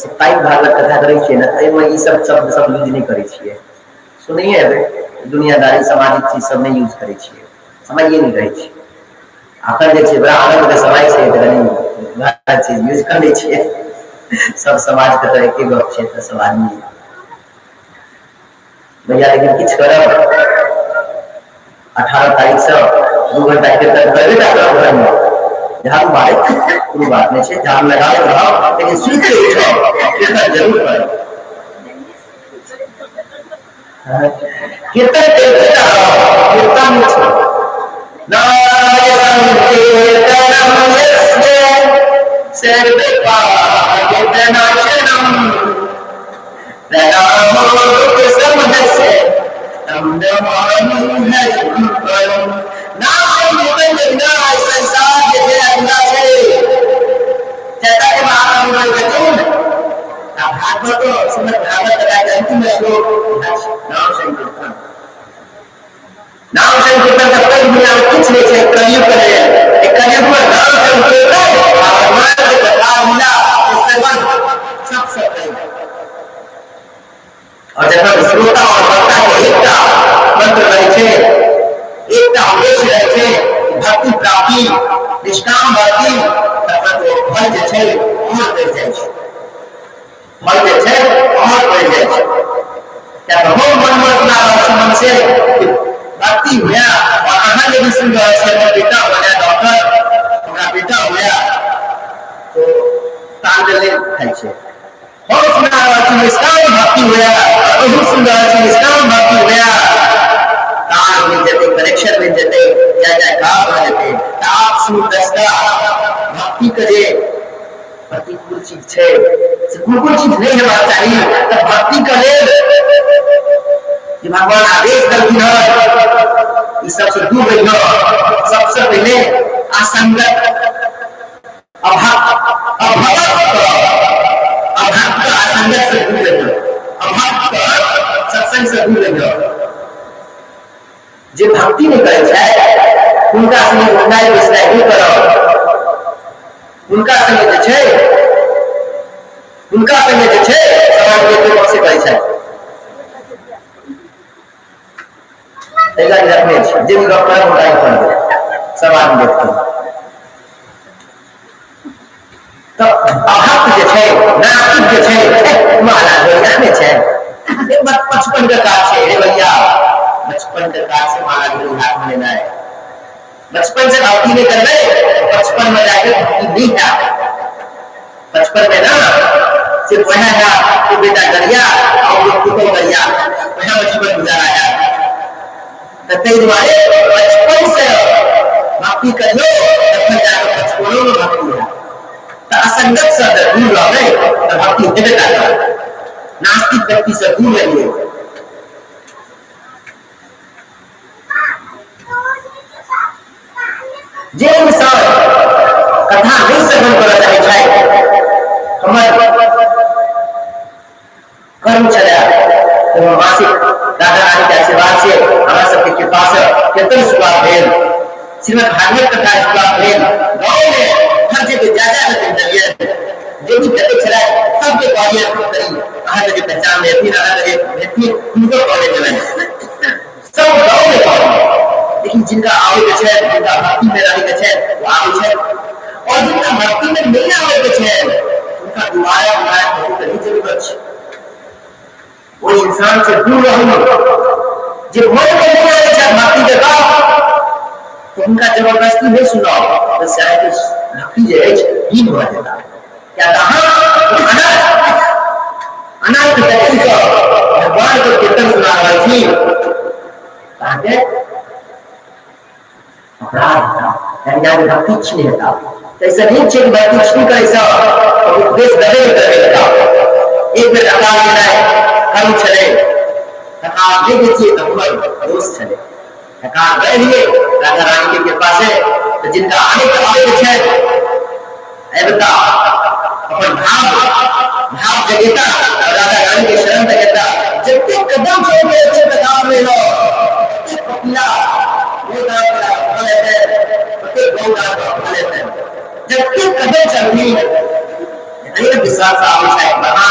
सिपाही भागवत कथा करै छियै ने, एहिमे ई सब शब्द सब यूज नहि करै छियै। सुनैए हेबै, दुनियादारी सामाजिक चीज सब नहि यूज करै छियै, समये नहि रहै छै। अखन जे छै बड़ा आनन्दके समय छै, तऽ कनि वएह चीज यूज करै छियै। सब समाजके तऽ एके गप छै, तऽ सब आदमी भैया। लेकिन किछु करब, 18 तारीख से 2 घंटा कीर्तन करबे टा करब। घरमे झाड़ू मारैत कोनो बात नहि छै, झाड़ू लगाबैत रहब, लेकिन सुति के उठब, कीर्तन जरूर करब। कीर्तन करिते टा रहब, कीर्तन नहि छोड़ब। नाम संकीर्तनम यस्य सर्व पापनाशनम प्रणामो दुःख समहस्य तं नमामि हरिं परम। नाम संकीर्तन के बिना ई संसार जे छै अधूरा छै। चैतन्य महाप्रभु कहै छथिन आ भागवत, श्रीमद् भागवत कथा के अंतिम श्लोक नाम संकीर्तन। नाम संकीर्तन से पैघ दुनिया में किछु नहि छै कलयुग के लेल। कलयुग में नाम संकीर्तन आ भगवान के कथा लीला के श्रवण सबसे पैघ। और जखन श्रोता और वक्ता के एकटा मंत्र रहै छै, एकटा उद्देश्य रहै छै, भक्ति प्राप्ति, निष्काम भक्ति, तखन ओ फल जे छै और बढ़ि जाइ छै, फल जे छै और बढ़ि जाइ छै। किया तऽ हम मनमे सुना रहल छी मन से कि भक्ति हुए, और अहाँ यदि सुनि रहल छी हमर बेटा हो जाए डॉक्टर, हमरा बेटा हुए, तो ताल नहि खाइ छै। हम सुना रहल छी निष्काम भक्ति हुए, अहूँ सुनि रहल छी निष्काम भक्ति हुए, तार मिल जेतै, कनेक्शन मिल जेतै, जय जयकार भऽ जेतै। तऽ आप सुन दसटा भक्ति के जे प्रतिकूल चीज छै से कोन कोन चीज नहि हेबाक चाही। तऽ भक्ति के लेल जे भगवान आदेश देलखिन हन, ई सबसे दूर रहियो। सबसे पहिले असंगत, अभक्त, अभक्त, अभक्त, असंगत से दूर रहियो, अभक्त सत्संग से दूर रहियो। जे भक्ति नहि करै छै हुनका संगे उठनाइ बैसनाइ नहि करब। हुनका संगे जे छै, हुनका संगे जे छै समाज के कोइ से करै छै, ताहि दुआरे रखने छी। जे भी गप करब हुनका कर देब, सब आदमी देखथिन। तऽ अभक्त जे छै, नास्तिक जे छै, माला रखने छै, बचपन के काज छै रे भैया, बचपन के काज छै माला झोली हाथ में लेनाइ। बचपन से भक्ति नहीं करबै, बचपन में जाके भक्ति नहीं है। बचपन में ना सिर्फ वह है कि बेटा गरिया और पुतोह गरिया, वह में जीवन गुजारा है। तऽ ताहि दुआरे बचपन से भक्ति करियौ, तखन जाके बचपनो में भक्ति है। तऽ असंगत से अगर दूर रहबै तऽ भक्ति हेबे टा करत। नास्तिक व्यक्ति से दूर रहियौ। जे इंसान कथा नहि श्रवण करऽ चाहै छथि, हमर कर्म छलै तऽ मासिक राधा रानी के आशीर्वाद से, हमरा सबके कृपा से कीर्तन शुरुआत भेल, श्रीमद् भागवत कथा शुरुआत भेल। गाँव में हर जगह जा जा कऽ कहि देलियै, जे भी भेटै छलै सबके कहलियै करी। अहाँके जे पहचान में हेथिन, अहाँके जे हेथिन, हुनको कहने गेलनि, सब गाँव में कहलियै। लेकिन जिनका आबै के छै, जिनका भक्ति में रहै के छै, वो आबै छै, और जिनका भक्ति में नहीं आबै के छै, हुनका दुबारा दुबारा कहै के नहीं जरूरत छै। ओहि इंसान से दूर रहू जे मन में नहीं आबै छै भक्ति के गप, तऽ हुनका जबरदस्ती नहि सुनाउ, तऽ से अहाँके भक्ति जे अछि हीन भऽ जेता। किया तऽ अहाँ अनर्थ अनर्थ व्यक्ति के भगवान के कीर्तन सुना रहल छी, अहाँके अपराध हेता, यानी अहाँके भक्ति क्षीण हेता। ताहिसँ नीक छै कि भक्ति क्षीण करैसँ उपदेश देबे नहि करबै। एक बेर हकार देनाइ कर्म छलै, हकार नहि दैतियै तऽ हमर दोष छलै। हकार दऽ दियै राधा रानी के कृपा से, तऽ जिनका आबैके आबैके छै अबता, अपन भाव भाव जगेता राधा रानी के शरण तक एता। जते कदम छोड़ के छै कदम में लो कपिला वो दान का फल हेतै, ओते गौ दान का फल हेतै। जते कदम चलबी, एतने विश्वास आबै छै। महा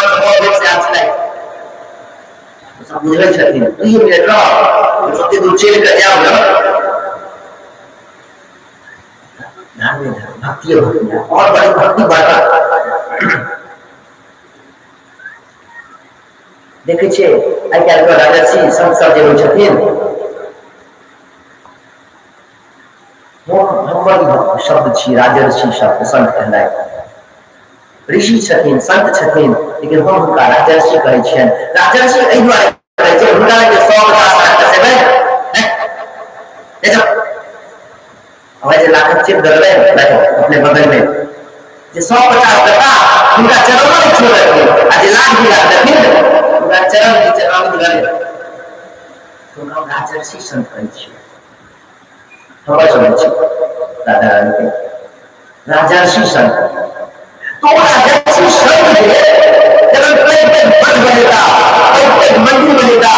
सब बुझै छथिन, 2 मिनट रह, ओते दूर चलि कऽ जायब ने। धर्मे धर्म, भक्तिये भक्ति, और बड़ी भक्ति बढ़त। देखै छियै आइ काल्हि के राजर्षि संत सब जे होइ छथिन, हमर शब्द छी राजर्षि शब्द, संत कहनाइ। ऋषि छथिन, संत छथिन, लेकिन हम हुनका राजर्षि कहै छियनि। राजर्षि एहि दुआरे कहै छै, हुनका जे 150 लाख खसेबै, जे लाखक चेक देबै, बैठो अपने बगलमे, जे 150 टका हुनका चरणो नहि छोड़लखिन, आ जे लाख 2 लाख देथिन हुनका चरण नीचे आबि गेलै। हुनका हम राजर्षि संत कहै छियै। हमर समझ छी राधा रानी के राजर्षि संत। तो राजर्षि संत जे जखन पैघ पैघ मठ बनेता, पैघ पैघ मंदिर बनेता,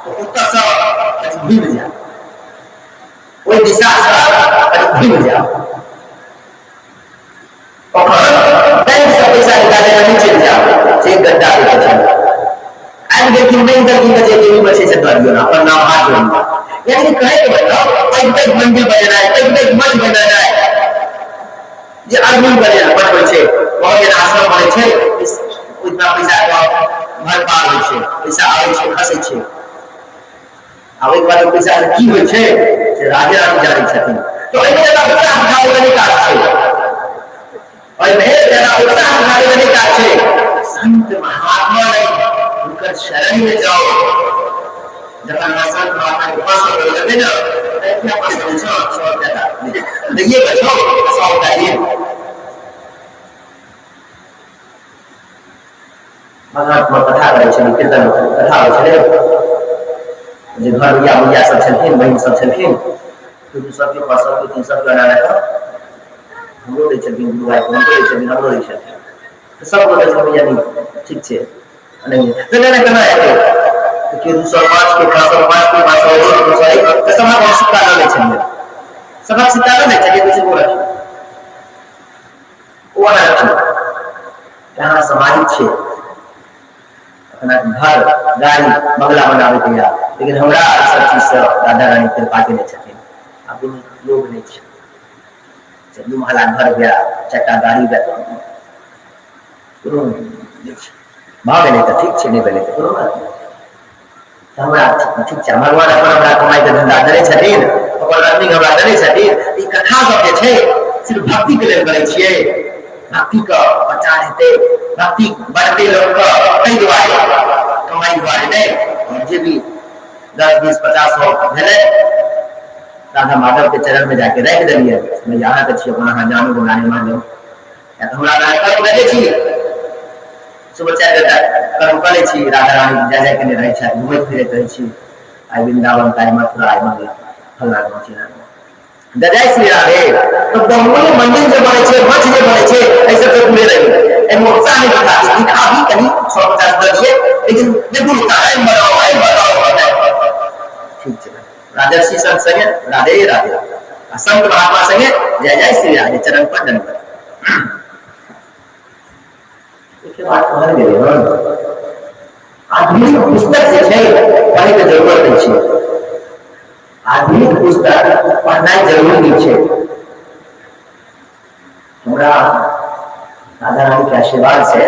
तो ओतऽसँ कनि घुमि जाय, ओहि दिशासँ कनि घुमि जाउ। तखन बैंक से पैसा निकाले नहि चलि जाउ, से गड्ढा देखै छल आबि गेलखिन, नहि देलखिन तऽ जे देवी बचे से दऽ दियौ ने, अपन नाम हाथ जोड़ि लिअ। यानी कहै के मतलब पैघ पैघ मंदिर बनेनाइ, पैघ पैघ मठ बनेनाइ, जे अरबी बने मठ होइ छै, बहुत जेना आश्रम बनै छै, ओहिमे पैसा के भरपार होइ छै, पैसा आबै छै, खसै छै। आ ओहिके बाद पैसा से की होइ छै से राधे रानी जानै छथिन। तऽ ओहिमे ज्यादा उत्साह दिखाबै के नहि काज छै, ओहिमे ज्यादा उत्साह दिखाबै के नहि काज छै। संत महात्मा नहि, हुनकर शरण में जाओ। जखन अहाँ संत महात्मा के पास जेबै ने, तऽ पास अबै छौ 100 रुपया दैये के छौ, 100 रुपया दिए। भगवान कथा करै छलै, कीर्तन कथा होइ छलै, जे घर भैया भैया सब छलखिन, बहिन सब छलखिन, 200 के 500 के 300 के एना कऽ हमरो दै छलखिन, गुरु भाई हुनको दै छलखिन, हमरो दै छलखिन। तऽ सब गोटे छल भैया नहीं ठीक छै, नहीं तऽ नहि केना हेतै, तऽ केओ 205 के 505 के 501 201, तऽ सभक हम सिक्का लऽ लै छलियै, सभक सिक्का लऽ लै छलियै, कहै छै ओ रखियौ, ओ अहाँ रखियौ। अहाँ सामाजिक छै, अपना घर गाड़ी बंगला बनाबैके यऽ, लेकिन हमरा एहि सब चीजसँ राधा रानी कृपा केने छथिन। आ कोनो लोभ नहि छै, 2 महला घर हुए, 4टा गाड़ी हुए, कोनो नहि छै। भऽ गेलै तऽ ठीक छै, नहि भेलै तऽ कोनो बात नहि। हमरा ठीक छै, भगवान अपन हमरा कमाइके धन्धा देने छथिन, अपन अर्निंग हमरा देने छथिन। ई कथा सब जे छै सिर्फ भक्तिके लेल करै छियै, भक्तिके प्रचार हेतै, भक्ति बढ़तै लोकके, ताहि दुआरे, कमाइ दुआरे नहि। आओर जे भी 10 20 50 100 भेलै, राधा माधव के चरण में जाके राखि देलियै, अहाँके छी अपन, अहाँ जानू, हमरा नहि मानू। हमरा कर्म देखै छी, सुबह 4 घंटा कर्म कऽ लै छी, राधा रानी जाय जाय केने रहै छथि, घुमैत फिरैत रहै छी। आइ वृंदावन, काल्हि मथुरा, आइ मंगला फल्ला गाँव चिल्ला गाँव। जय श्री राधे। तऽ बहुमूल्य मंदिर जे बनै छै, मठ जे बनै छै, एहि सबसँ दूरे रही। एहिमे उत्साह नहि दिखाबी, दिखाबी कनि 150 दऽ दियै, लेकिन बिल्कुल उत्साह एहि बनाओ, एहि बनाओ। ठीक छै, राजर्षि संत संगे राधे राधे, आ संत महात्मा संगे जय जय श्री राधे, चरण पर दंडवत। बात कहल गेलै हन, आधुनिक पुस्तक जे छै पढ़ैके जरूरत नहि छै, आधुनिक पुस्तक पढ़नाइ जरूरी नहि छै। हमरा राधा रानी के आशीर्वाद से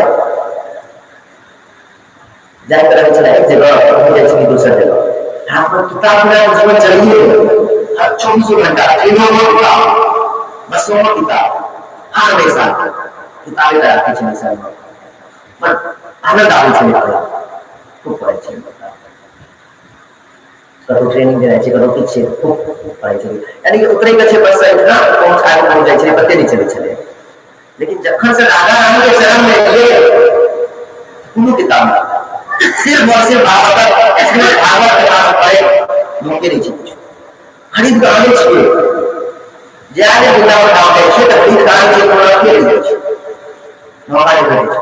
जाइत रहै छलै एक जगह, पहुँच जाइ छलै दोसर जगह, हाथमे किताब बिना जीवन चलिए गेल। हर 24 घंटा ट्रेनोमे किताब, बसोमे किताब, हर हमेशा किताबे राखै छलै सरमे। पर आनंद आबै छलै पढ़ै, खूब पढ़ै छलै। कतहु ट्रेनिंग देने छै, कतहु किछु छै, खूब पढ़ै छलै। यानी कि उतरैके छै बससँ, इतना पहुँच आगे पहुँच जाइ छलै, पते नहि चलै छलै। लेकिन जखन से राधा रानी के चरण में एलियै, कोनो किताब नहि, सिर्फ और सिर्फ भागवत, श्रीमद् भागवत कथा से पढ़े मौके नहि छै। किछु खरीद कऽ आनै छियै, जाके वृंदावन धाम जाइ छियै तऽ खरीद कऽ आनै छियै, कोनो रखिए नहि जाइ छै, मौका नहि भेटै छै।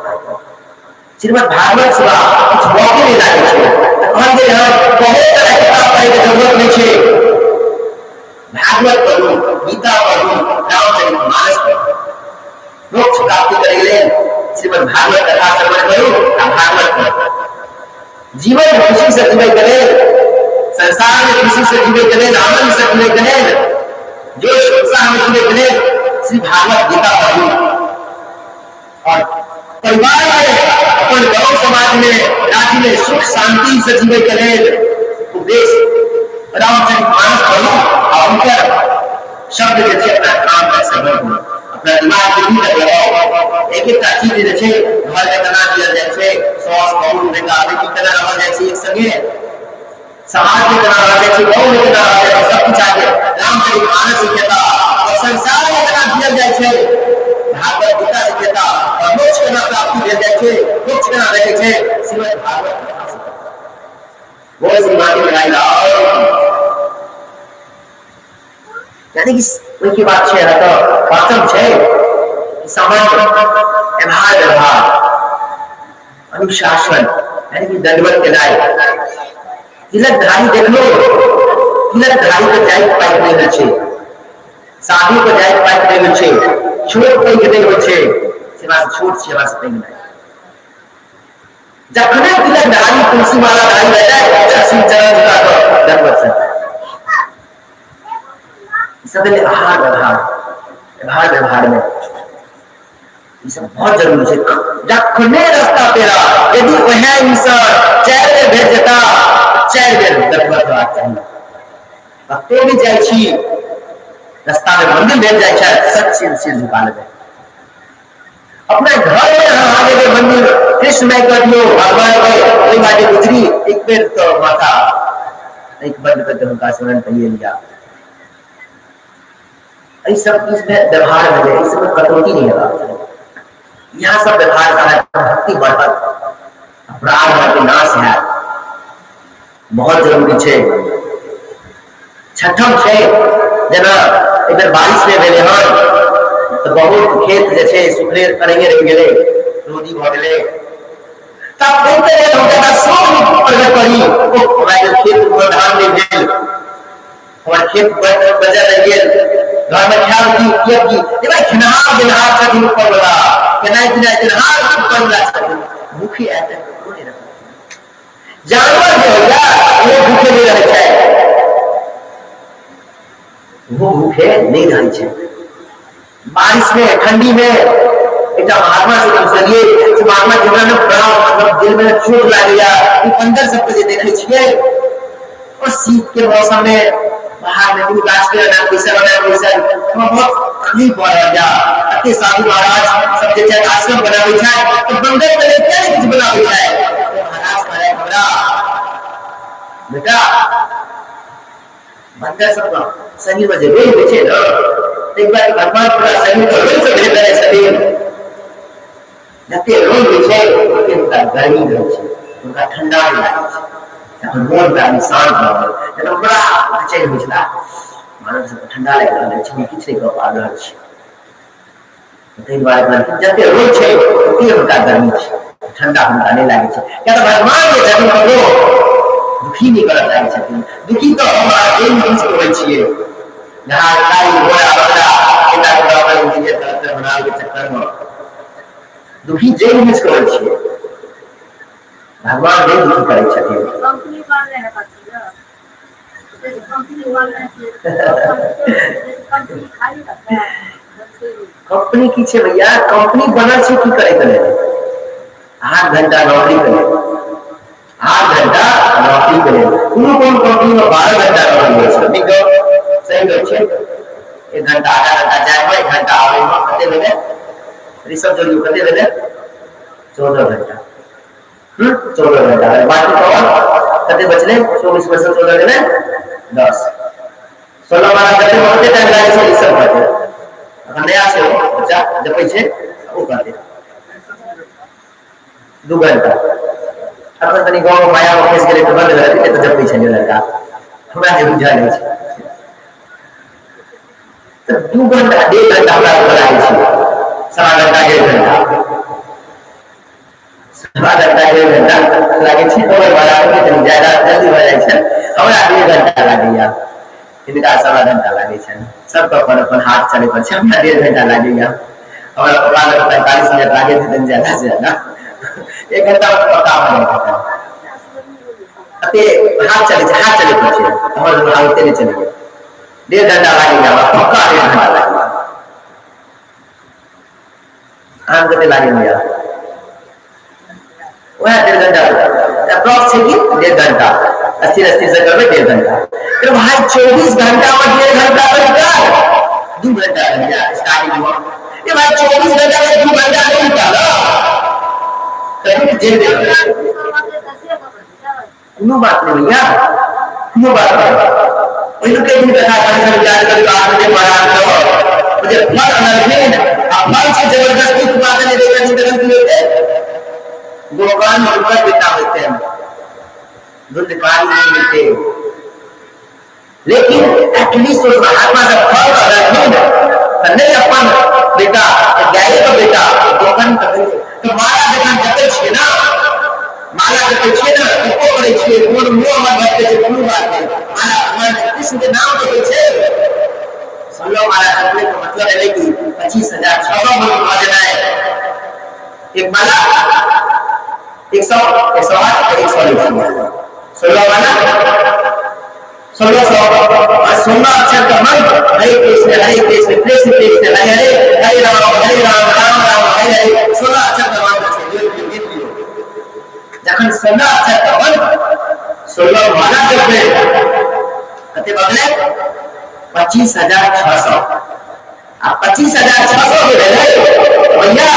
श्रीमद् भागवत सिवा किछु मौके नहि लागै छै। तऽ कहल गेल हँ, बहुत तरह किताब पढ़ैके जरूरत नहि छै, भागवत पढ़ू, गीता पढ़ू, रामचरित मानस पढ़ू। मोक्ष प्राप्ति करै लेल श्रीमद् भागवत कथा श्रवण करू आ भागवत पढ़ू। जीवन खुशी से जीवे के लेल, संसार में खुशी से जीवे के लेल, आनंद से जीवे के लेल, जोश उत्साह में जीवे के लेल श्री भागवत गीता पढ़ू। और परिवार में, अपन गांव समाज में, राज्य में सुख शांति से जीवे के लेल उपदेश रामचरितमानस पढ़ू और हुनकर शब्द जे छै अपना काम में श्रवण करू, अपना दिमाग के भी लगाओ। एक एकटा चीज जे छै घर में केना जियल जाइ छै, सास बहु बेटा बेटी केना रहल जाइ छै, एक संगे समाज में केना रहल जाइ छै, गाँव में केना रहल जाइ छै, सब किछु आगे रामचरितमानस सिखेता। और संसार में केना जियल जाइ छै भागवत गीता सिखेता। और मोक्ष केना प्राप्ति भेल जाइ छै, मोक्ष केना भेटै छै श्रीमद् भागवत कथा सिखेता। बोल श्री माटी लगाई लाओ। यानी कि ओहिके बाद छै अहाँके पाँचम छै सामान्य व्यवहार, व्यवहार अनुशासन, यानी कि दंडवत केनाइ। तिलकधारी देखलो, तिलकधारी के जाइत पाइत नहि होइ छै, साधु के जाइत पाइत नहि होइ छै, छोट पैघ नहि होइ छै, सेवा छोट सेवा से पैघ नहि। जखने तिलकधारी तुलसी माला धारी भए जाए, लक्ष्मी चरण झुका कऽ दंडवत से सब भेलै आहार व्यवहार। व्यवहार व्यवहार में ई सब बहुत जरूरी छै। जखने रास्ता पेरा यदि वएह इंसान चारि बेर भेट जेता, चारि बेर दंडवत हेबाक चाही। कतौ भी जाइ छी, रास्ता में मंदिर भेट जाइ छै, सच सिर सिर झुका लेबै। अपना घर में अहाँ जेबै मंदिर कृष्ण माय कह दियौ, भगवान के ओहि बाटे गुजरी, एक बेर तो माथा एक बंद करके हुनका स्मरण करिए लिया। एहि सब चीज में व्यवहार भेलै, एहि सब में कटौती नहीं हेबाक चाही। यहाँ सब व्यवहार से भक्ति बढ़त, अपराध अहाँके नाश हैत, बहुत जरूरी छै। छठम छै जेना एक बेर बारिश नहि भेलै हन तऽ बहुत खेत जे छै सुखले करैए रहि गेलै, रौदी भऽ गेलै। तब ओहिके लेल हम ज्यादा शोक प्रकट करी, ओ हमरा जे खेत मे धान नहि भेल, हमर खेत बजर रहि गेल, घरमे खायब की? किएकि ए भाई खेनहार देनहार छथिन ऊपर वाला, खेनाइ पिनाइ देनहार ऊपर वाला छथिन। भूखी आयत तऽ ककरो नहि रखलखिन। जानवर जे होइया ओ भूखे नहि रहै छै, वो भूखे नहि रहै छै। बारिश में ठंडी में एकटा महात्मा से पुछलियै से महात्मा जी हमरा ने बड़ा मतलब दिल में चोट लागैया, ई बंदर सबके जे देखै छियै और शीत के मौसम में बाहर में कोनो गाछ के ना पैसा बना पैसा, हमरा बहुत तकलीफ भऽ रहल या। एते साधु महाराज सब जे छै आश्रम बनाबै छै तऽ बंदर के लेल किया नहि किछु बनाबै छै? तऽ महाराज कहलथि हमरा, बेटा बंदर सब शरीर में जे रोग होइ छै ने, ताहि दुआरे भगवान पूरा शरीर के रोग से भेट देने छथिन। जते रोग होइ छै ओते हुनका गर्मी रहै छै, हुनका ठंडा नहि लागै छै। तखन मोन प्राणी शान्त भऽ गेल, जखन बड़ा बेचैन होइ छला, मानव सबके ठंडा लागि रहल अछि, हम किछु नहि कऽ पाबि रहल छी। ताहि दुआरे कहलखिन जते रोग छै ओते हुनका गर्मी छै, ठंडा हुनका नहि लागै छै। किया तऽ भगवान जे छथिन ककरो दुखी नहि करऽ चाहै छथिन। दुखी तऽ हम अहाँ जानि बुझि कऽ होइ छियै, घास गाड़ी घोड़ा बकरा बेटा के डॉक्टर इंजीनियर कलेक्टर बनाबै के चक्कर मे दुखी जानि बुझि कऽ होइ छियै। भगवान नहि दुखी करै छथिन। कंपनी बनले है कथी ल? कंपनी बनले छै, कंपनी खाली रहतै? कंपनी की छै भैया? कंपनी बनल छै की करे के लेल? 8 घंटा नौकरी के लेल, 8 घंटा नौकरी के लेल। कोनो कोनो कंपनी में 12 घंटा नौकरी होइ छै। नीक गप, सही गप छै। 1 घंटा आधा घंटा जाय में, 1 घंटा आबै में, कते भेलै? ई सब जोड़ियौ, कते भेलै? 14 घंटा। 14 घंटा भेलै। बाकी तो कते बचलै? 24 में से 14 गेलै 10, 16 12 जते बहुते टाइम लागै छै। ई सब करतै, अखन नया छै ओ बच्चा, जपै छै ओ करतै 2 घंटा। अखन तनी गाँव मे माया मे फँसि गेलै तऽ बन्द भेलै, नहि तऽ जपै छलै लड़का, हमरा जे बुझल अछि। तऽ 2 घंटा 1.5 घंटा हमरा सबके लागै छै, सवा घंटा 1.5 घंटा, सवा घंटा 1.5 घंटा लागै छै। हमर वाला के तनी ज्यादा जल्दी भऽ जाइ छै, हमरा 1.5 घंटा लागैया, हिनका सवा घंटा लागै छनि। सबके अपन अपन हाथ चलै पर छै। हमरा 1.5 घंटा लागैया, हमरा पप्पा लग 45 मिनट लागैत हेतनि, ज्यादा से ज्यादा 1 घंटा मे पक्का भऽ जाइत हेतनि। कते हाथ चलै छै, हाथ चलै छै, हमर हाथ ओते नहि चलैए। 1.5 घंटा लागि गेल हमरा, पक्का 1.5 घंटा लागि गेल। अहाँके कते लागि गेल? वएह 1.5 घंटा अप्रॉक्स छै कि 1.5 घंटा, अस्थिर अस्थिर से करबै 1.5 घंटा। तो भाई 24 घंटा में 1.5 घंटा निकाल, 2 घंटा लग जाए स्टार्टिंग में। ये भाई 24 घंटा में 2 घंटा नहीं निकालो कभी जेल दे। कोनो बात नहीं भैया, कोनो बात नहीं। पहिलुके दिन कथा करै छल, याद करियौ 8 बजे महाराज के जे फल अनलखिन आ फल से जबरदस्ती खुआ देने रहै तखन की होइतै? गोकर्ण हुनकर बेटा होइते, धुंधकारी नहीं होते। लेकिन एटलीस्ट उस महात्मा से फल रहलखिन तऽ नहि अपन बेटा, गाये के बेटा गोकर्ण के भेलै। तऽ माला जखन जपै छियै ने, माला जपै छियै ने, जपो करै छियै, कोन मुँह हमर भटकै छै, कोनो बात नहि। माला भगवान कृष्ण के नाम जपै छै। 16 माला जपने के मतलब है कि 25,600 मंत्र भऽ जेनाइ। एक माला 100, 108, 100 लिखिए, 16 माला 1600 और 16 अक्षर का मंत्र, हरे कृष्ण हरे कृष्ण कृष्ण कृष्ण हरे हरे, हरे राम हरे राम राम राम हरे हरे। 16 अक्षर का मंत्र छै, जोड़ि लियौ, गिन लियौ। जखन 16 अक्षर का मंत्र 16 माला जपबै, कते बदले? 25,600। आ 25,600 के भेलै भैया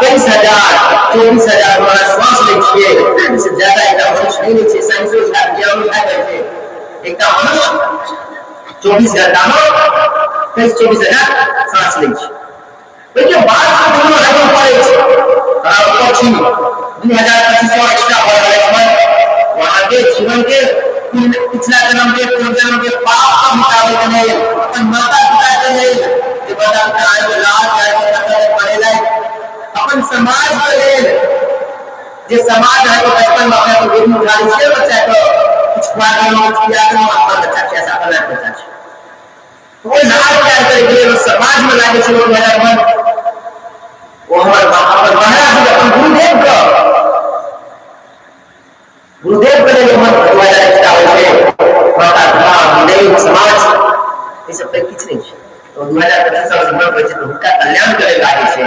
23,000, 24,000 हमारा श्वास लै छियै, एहिसँ ज्यादा एकटा मनुष्य नहि लै छै। साइंसो विज्ञानो इएह कहै छै, एकटा मनुष्य 24 घंटामे 23 24,000 साँस लै छै। ओहिके बाद से दुनू हजम पड़ै छै। अहाँ ऊपर छी, 2,2500 एक्स्ट्रा भऽ रहल अछि। अहाँके जीवन के पिछला जन्म के, पूर्व जन्म के पाप का मिटाबै के लेल, अपन माता पिता के लेल जे माता पिता आइ लाज जाय के कर्तव्य पढ़ेलथि, अपन समाज के लेल जे समाज है वो बचपन में अपना गोद में उठा लै छियै बच्चा के, किछु खुआ देलहुँ, किछु पिया देलहुँ, अपन बच्चा छै, अपन बच्चा छै, तो ओ लाज प्यार करे के लेल समाज में लागै छै। 2000 मन ओ हमर अपन महाराज जी, अपन गुरुदेव के, गुरुदेव के लेल मंत्र 2000 एक्स्ट्रा होइ छै। माता पिता, गुरुदेव, समाज, ई सब तऽ किछु नहि छै। तो 2025 से मंत्र होइ छै तऽ हुनका कल्याण करे लागै छै।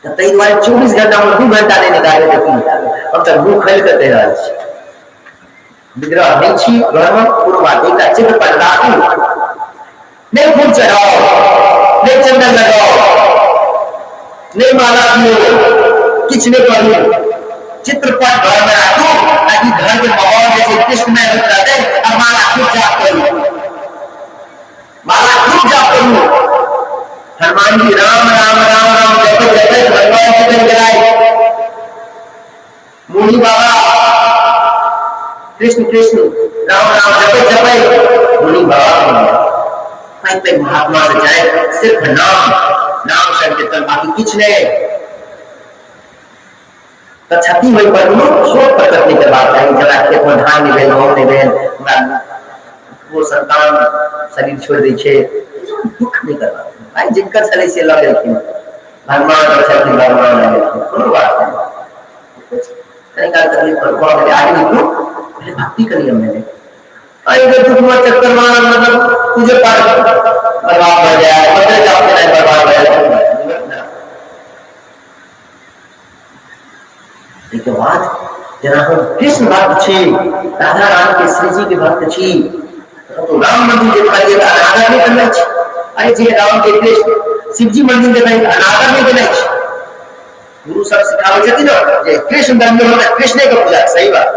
तऽ ताहि दुआरे 24 घंटा मे 2 घंटा नहि निकालबै तऽ की निकालबै? हम तऽ मुँह खोलि कऽ कहि रहल छी, विग्रह नहि छी घरमे, कोनो बात, एकटा चित्र पर राखू, नहि फूल चढ़ाओ, नहि चंदन लगाओ, नहि माला दियौ, किछु नहि करू, चित्रपट घर में राखू ताकि घर के माहौल जे छै कृष्णमय होइत रहतै। आ माला खूब जाप करू, माला खूब जाप करू। हनुमान जी राम राम राम राम जपैत जपैत हनुमान जी बनि गेलै। मुनि बाबा कृष्ण कृष्ण राम राम जपैत जपैत मुनि बाबा बनि गेलै। पैघ पैघ महात्मा से जाए, सिर्फ नाम, नाम संकीर्तन, बाकी किछु नहि। तऽ क्षति होइ पर कोनो शोक प्रकट नहि करबाक चाही। जकरा खेतमे धान नहि भेल, गहूँम नहि भेल, हमरा ओ संतान शरीर छोड़ि दै छै, दुःख नहि करबाक चाही। भाई, जिनकर छलै से लऽ गेलखिन, भगवान लग छलखिन, भगवान लऽ गेलखिन, कोनो बात नहि। कनि काल तकलीफ पर भऽ गेलै, आगे निकलू। पहिले भक्ति के नियम भेलै। आ एगो दुख में चक्कर मारल मतलब पूजे पाठ बर्बाद भऽ जाय, मंत्र जाप केनाइ बर्बाद भऽ जाय। ताहिके बाद जेना हम कृष्ण भक्त छी, राधा रानी के, श्री जी के भक्त छी, तो राम मंदिर जे कहलियै तऽ अनादर नहि करना छै। अरे, जे राम, जे कृष्ण, शिवजी मंदिर जे कहियै तऽ अनादर नहि केनाइ छै। गुरु सब सिखाबै छथिन ने जे कृष्ण मंदिर हो तऽ कृष्णे के पूजा, सही बात,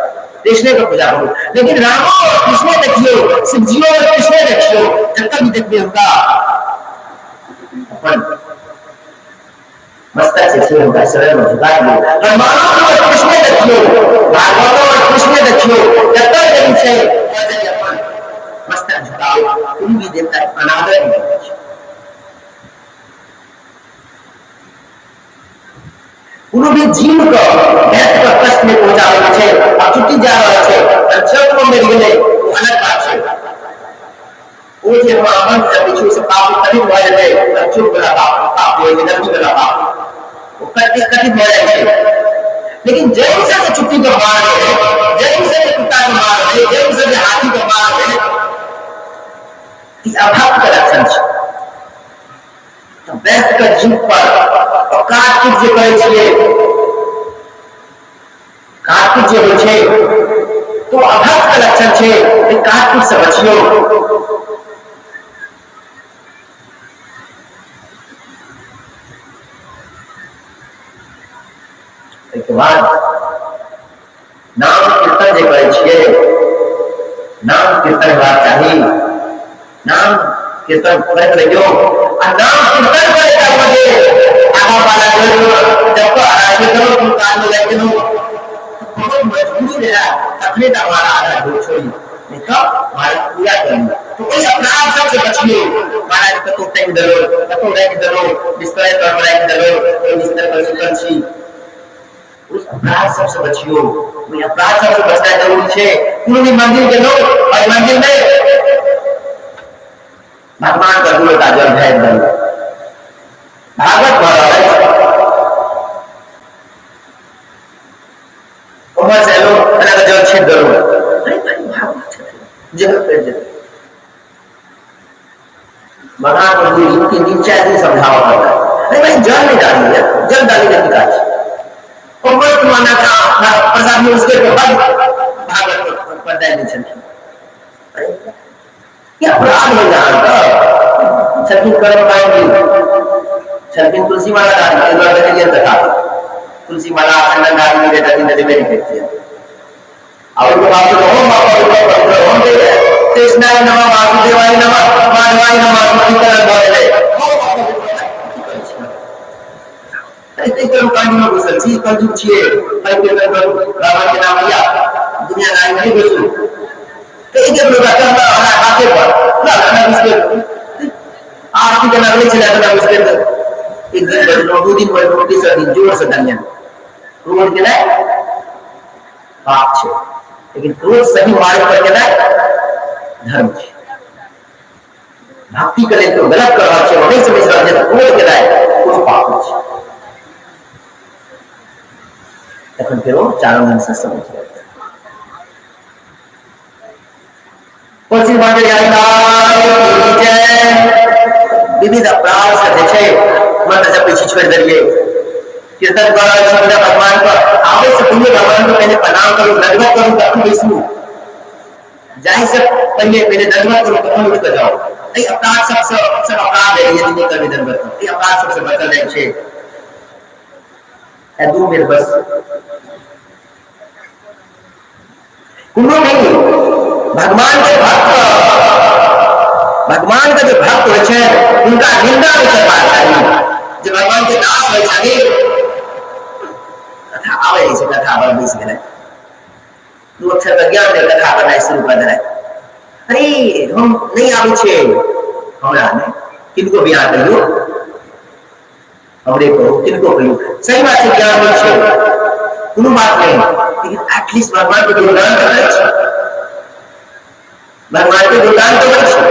कृष्णे के पूजा करू, लेकिन रामो और कृष्णे देखियौ, शिवजियो और कृष्णे देखियौ, जतऽ भी देखबै हुनका अपन मस्तक से छै हुनका शरण में झुका दियौ। हनुमानो और कृष्णे देखियौ, भागवतो और कृष्णे देखियौ, जतऽ जरी छै ओतऽ अपन मस्तक झुकाओ। कोनो भी देवता के अनादर नहि करै छै। कोनो भी जीव के व्यर्थ के कष्ट नहि पहुंचाबै के छै। आब छुट्टी जा रहल छै, क्षेत्र में मरि गेलै, ओ अलग बात छै। ओ जे हम मंत्र जपै छी, ओहिसँ पाप कथित भऽ जेतै। चोट वाला पाप, पाप होइ छै, गलती वाला पाप, ओ कथित कथित भऽ जाइ छै। लेकिन जैन से जे चुट्टी के मार है, जैन से जे कुत्ता के मार है, जैन से जे हाथी के मार है, ई अभक्त के लक्षण छै। तऽ व्यर्थ के जीव पर काट पीट जे करै छियै, काट पीट जे होइ छै तो अभक्त के लक्षण छै। काट पीट से बचियौ। एहिके बाद नाम कीर्तन जे करै छियै, नाम कीर्तन हेबाक चाही। नाम कीर्तन करैत रहियौ आ नाम कीर्तन करै कालमे जे आगाँ पाछाँ जोड़ि जब आगाँ गेलहुँ, कोनो काजमे लागि गेलहुँ, बहुत मजबूरी रहए तखने टा माला आधा ढोल छोड़ी, नहि तऽ माला पूरा करी। तऽ ओहि अपराध सबसँ बचियौ। महाराज कतहु टाँगि देलहुँ, कतहु राखि देलहुँ, बिस्तर पर राखि देलहुँ, ओहि बिस्तर पर सुतल छी, ओहि अपराध सबसँ बचियौ। ओहि अपराध सबसँ बचनाइ जरूरी छै। कोनो भी मंदिर गेलहुँ, ओहि मंदिर मे भगवान के दू लोटा जल ढारि देलहुँ, भागवत भऽ रहल अछि, उम्हर से एलहुँ, एना कऽ जल छीट देलहुँ, अरे भाई भागवत छथिन, जल पड़ि जेतै। भगवान को 2 दिन 3 दिन 4 दिन समझाओ पड़ता है, अरे भाई जल नहीं डाली है, जल डाली नहीं काज और मस्त माना था प्रसाद में उसके बाद भागवत पर डाली छलखिन। ये अपराध हो जाए छलखिन कर्म पाएंगे। छलखिन तुलसी माला डाली, एक बार देखिए कथा, तुलसी माला चंदन डाली नहीं देता, दिन नहीं देखती है। और उनके बाद तो ओम पवित्र पवित्र ओम दे कृष्णाय नमः वासुदेवाय नमः माधवाय नमः स्मृति बोले एते कर्म कांड में घुसल छी, कलयुग छियै, भाई करू रावण के नाम लिया दुनियादारी नहीं घुसू। तो एक एक लोग करना हमारा हाथे पर ना ना घुस के आरती के लगले छले ना घुस के एक दिन बजलो, 2 दिन बजलो, तीसरा दिन जोर से दलियन। क्रोध के नहीं पाप छै, लेकिन क्रोध सही मार्ग पर केनाइ धर्म छै। भक्ति के लेल तो गलत कर रहल छै, नहि समझ रहल छै, तऽ क्रोध केनाइ कोनो पाप नहि छै। तखन फेरो चारू ढंग से समझ जायत। विविध अपराध से जे छै मंत्र जपै छी छोड़ि देलियै, कीर्तन कऽ रहल छी बिना भगवान पर आबै से पहिले भगवान के पहिले प्रणाम करू, दंडवत करू तखन बैसू, जाहि से पहिले पहिले दंडवत करू तखन उठि कऽ जाउ। एहि अपराध सबसँ सब अपराध भेलै यदि नहि करबै दंडवत, एहि अपराध सबसँ बचल जाइ छै। 2 बेर बस कोनो भी भगवान के भक्त, भगवान के जे भक्त होइ छै हुनका निंदा नहि करबाक चाही। जे भगवान के दास होइ छथिन, कथा आबै छै, कथा पर बैस गेलै, 2 अक्षर के ज्ञान नहि, कथा करनाइ शुरू कर देलै। अरे हम नहि आबै छै, हमरा नहि, किनको बियाह कहियौ, हमरे कहू, किनको कहियौ, सही बात छै, ज्ञान नहि छै, कोनो बात नहि, लेकिन एटलीस्ट भगवान के गुणगान तऽ करै छै, भगवान के गुणगान तऽ करै छै।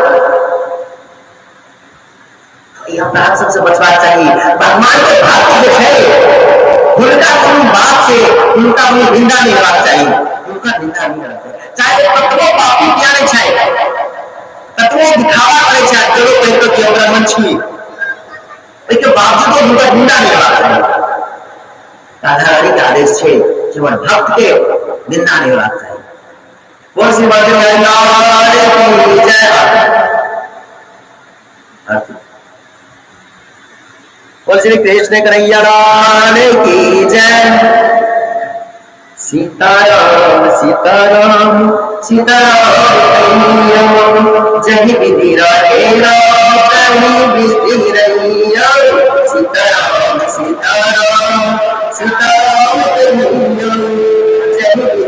ई अपराध सबसँ बचबाक चाही। भगवान के भक्त जे छै हुनका कोनो बात से हुनका कोनो निंदा नहि हेबाक चाही, हुनका निंदा नहि हेबाक चाही, चाहे कतबो पापी किया नहि छै, कतबो दिखावा करै छै, चलो कहि कऽ कि हम ब्राह्मण छी, ओहिके बावजूदो हुनकर निंदा नहि हेबाक चाही। राधा रानी के आदेश छै कि हमर भक्त के निंदा नहि हेबाक चाही। बोल श्री माता की जय। बोल श्री कृष्ण कन्हैया लाल की जय। सीताराम सीताराम सीताराम जय विधि राधे राम जय विधि रैया। सीताराम सीताराम सीताराम।